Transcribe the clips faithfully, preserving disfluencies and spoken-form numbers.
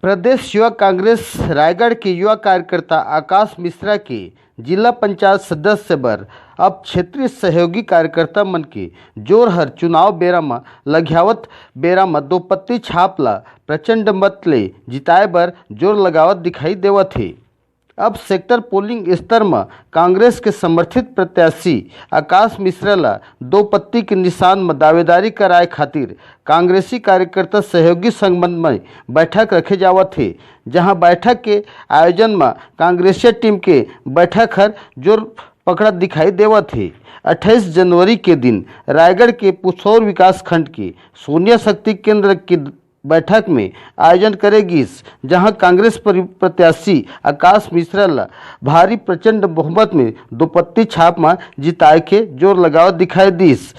प्रदेश युवा कांग्रेस रायगढ़ के युवा कार्यकर्ता आकाश मिश्रा के जिला पंचायत सदस्य बर अब क्षेत्रीय सहयोगी कार्यकर्ता मन के जोर हर चुनाव बेरा म लघियावत बेरा म दो पत्ती छाप ल प्रचंड मत ले जिताए बर जोर लगावत दिखाई देवत हे। अब सेक्टर पोलिंग स्तर म कांग्रेस के समर्थित प्रत्याशी आकाश मिश्रा ल दो पत्ती के निशान म दावेदारी कराए खातिर कांग्रेसी कार्यकर्ता सहयोगी संघ मन म बैठक रखे जावत हे, जहां बैठक के आयोजन म कांग्रेसिया टीम के बैठक हर जोर पकड़त दिखाई देवत हे। अट्ठाईस जनवरी के दिन रायगढ़ के पुसौर विकास खंड के सोनिया शक्ति केंद्र के बैठक में आयोजन करे गिस, जहां कांग्रेस प्रत्याशी आकाश मिश्रा ल भारी प्रचंड बहुमत में दो पत्ती छाप म जिताए के जोर लगावत दिखाई दिस।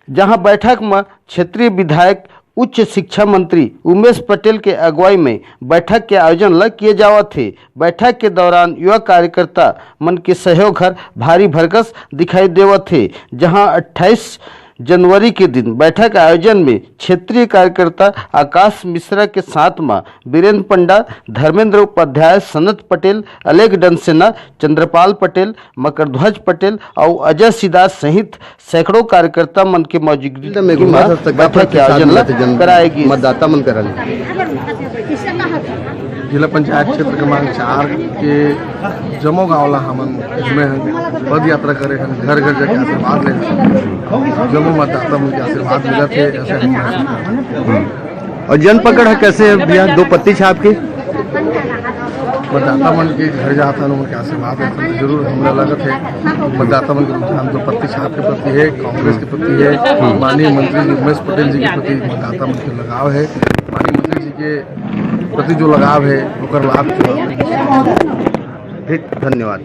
जहां बैठक म क्षेत्रीय विधायक उच्च शिक्षा मंत्री उमेश पटेल के अगुवाई में बैठक के आयोजन ल किए जावत हे। बैठक के दौरान युवा कार्यकर्ता मन के सहयोग हर भारी भरकस दिखाई देवत हे, जहां अट्ठाईस जनवरी के दिन बैठक आयोजन में क्षेत्रीय कार्यकर्ता आकाश मिश्रा के साथ म बीरेंद्र पंडा, धर्मेंद्र उपाध्याय, सनत पटेल, अलेख डनसेना, चंद्रपाल पटेल, मकरध्वज पटेल अउ अजय सिदार सहित सैकड़ों कार्यकर्ता मन के मौजूदगी म बैठक के आयोजन ल कराए गिस। मतदाता मन करा जिला पंचायत क्षेत्र क्रमांक चार के जम्मो गांव ला हमन घूमे हन, पद यात्रा करे हन, घर घर जाके आशीर्वाद ले हन। जम्मो मतदाता मन के आशीर्वाद मिलत हे, ऐसे हम महसूस करत हन। और जन पकड़ है कैसे है भैया, दो पत्ती छाप के? मतदाता मन के घर जात हन, उनके आशीर्वाद है, तो जरूर हमरा लगत है मतदाता मन के रुझान दो पत्ती छाप के प्रति है, कांग्रेस के प्रति है, माननीय मंत्री जी उमेश पटेल जी के प्रति मतदाता मन के लगाव है, माननीय मंत्री जी के प्रति जो लगाव है ओकर लाभ चुनाव में। ठीक, धन्यवाद।